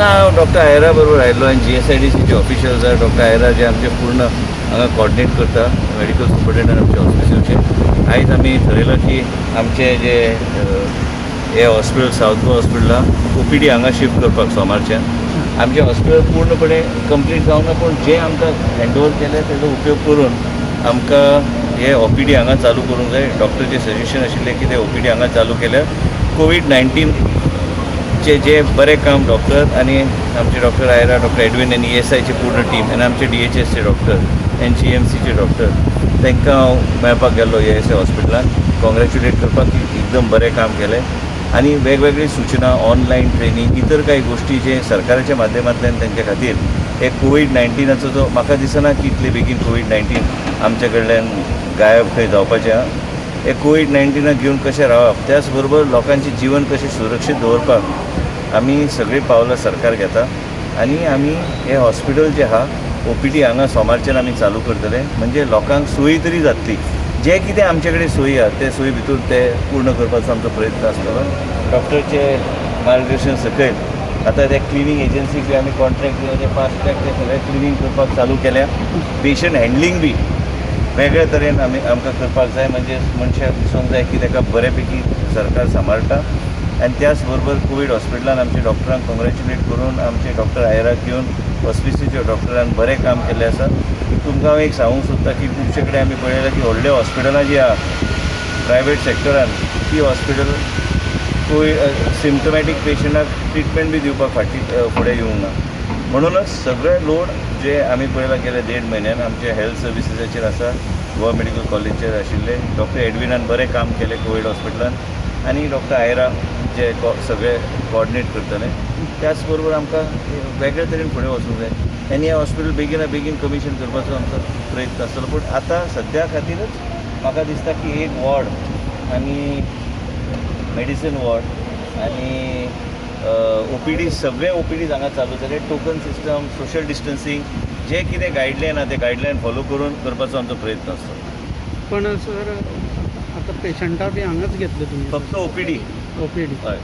ना, हांव डॉक्टर आयरा बरोबर आयिल्लो आनी जीएसआयडीसीचे ऑफिशियल्स आहा. डॉक्टर आयरा जे आमचे पूर्ण हांगा कॉर्डिनेट करता, मेडिकल सुपरिटेंडंट आमचे हॉस्पिटलचे. आयज आमी थरयलां की आमचे जे हे हॉस्पिटल, सावथ गोवा हॉस्पिटला ओपीडी हांगा शिफ्ट करपाक सोमारच्यान. आमचें हॉस्पिटल पूर्णपणे कंप्लीट जावना, पूण जे आमकां हँड ओवर केलें तेजो उपयोग करून आमकां हे ओपीडी हांगा चालू करूंक जाय. डॉक्टरचे सजेशन आशिल्लें की ते ओपीडी हांगा चालू केल्यार कोवीड 19 चे जे बरें काम डॉक्टर आनी आमचे डॉक्टर आयरा, डॉक्टर एडविन आनी ईएसआयची पूर्ण टीम आनी आमचे डीएचएसचे डॉक्टर, एनजीएमसीचे डॉक्टर, तांकां हांव मेळपाक गेल्लो ईएसआय हॉस्पिटलान, कॉंग्रेच्युलेट करपाक की एकदम बरें काम केलें आनी वेगवेगळी सूचना, ऑनलायन ट्रेनींग, इतर काही गोश्टी जे सरकाराच्या माध्यमांतल्यान तेंच्या खातीर. हे कोवीड 19चो जो म्हाका दिसना की इतले बेगीन कोवीड 19 आमच्या कडल्यान गायब खंय जावपाचें आहा. हे कोवीड 19ak घेवन कशें रावप, त्याच बरोबर लोकांचें जिवन कशें सुरक्षीत दवरपाक आमी सगळीं पावलां सरकार घेता आनी आमी हे हॉस्पिटल जे आहा, ओपीडी हांगा सोमारच्यान आमी चालू करतले, म्हणजे लोकांक सोयी तरी जातली. जे कितें आमचे कडेन सोयी आहा, ते सोयी भितर ते पूर्ण करपाचो आमचो प्रयत्न आसतलो. डॉक्टरचे मार्गदर्शन सकयल आतां ते क्लिनींग एजन्सीक बी आमी कॉन्ट्रॅक्ट दिला, ते फास्ट ट्रॅक ते सगळें क्लिनींग करपाक चालू केल्या. पेशंट हँडलींग बी वेगळे तरेन आमी आमकां करपाक जाय, म्हणजे मनशाक दिसूंक जाय की ताका बरे पैकी सरकार सांबाळटा. आनी त्याच बरोबर कोवीड हॉस्पिटलान आमच्या डॉक्टरांक कॉंग्रेच्युलेट करून, आमचे डॉक्टर आयराक घेवन हॉस्पिसीच्या डॉक्टरान बरें काम केल्लें आसा. तुमकां हांव एक सांगूंक सोदता की खुबशे कडेन आमी पळयलां की व्हडले हॉस्पिटलां जीं आहा प्रायवेट सेक्टरान, ती हॉस्पिटल कोवीड सिम्टमॅटीक पेशंटाक ट्रिटमेंट बी दिवपाक फाटी फुडें येवंक ना. म्हणूनच सगळे लोड जे आमी पळयला गेले देड म्हयन्यान आमचे हेल्थ सर्विसीसाचेर आसा, गोवा मेडिकल कॉलेजचेर आशिल्ले. डॉक्टर एडविनान बरें काम केलें कोवीड हॉस्पिटलान आनी डॉक्टर आयरा जे सगळे कॉर्डिनेट करतले. त्याच बरोबर आमकां वेगळे तरेन फुडें वचूंक जाय आनी हें हॉस्पिटल बेगीना बेगीन कमिशन करपाचो आमचो प्रयत्न आसतलो. पूण आतां सद्या खातीरच म्हाका दिसता की एक वॉर्ड आनी मेडिसीन वॉर्ड आनी ओपीडी, सगळे ओपीडीज हांगा चालू जाले. टोकन सिस्टम, सोशल डिस्टन्सिंग, जे कितें गायडलायन आहा ते गायडलायन फॉलो करून करपाचो आमचो प्रयत्न आसता. पण सर, आता पेशंटा बी हांगाच घेतले तुमी? फक्त ओपीडी. ओपीडी. हय.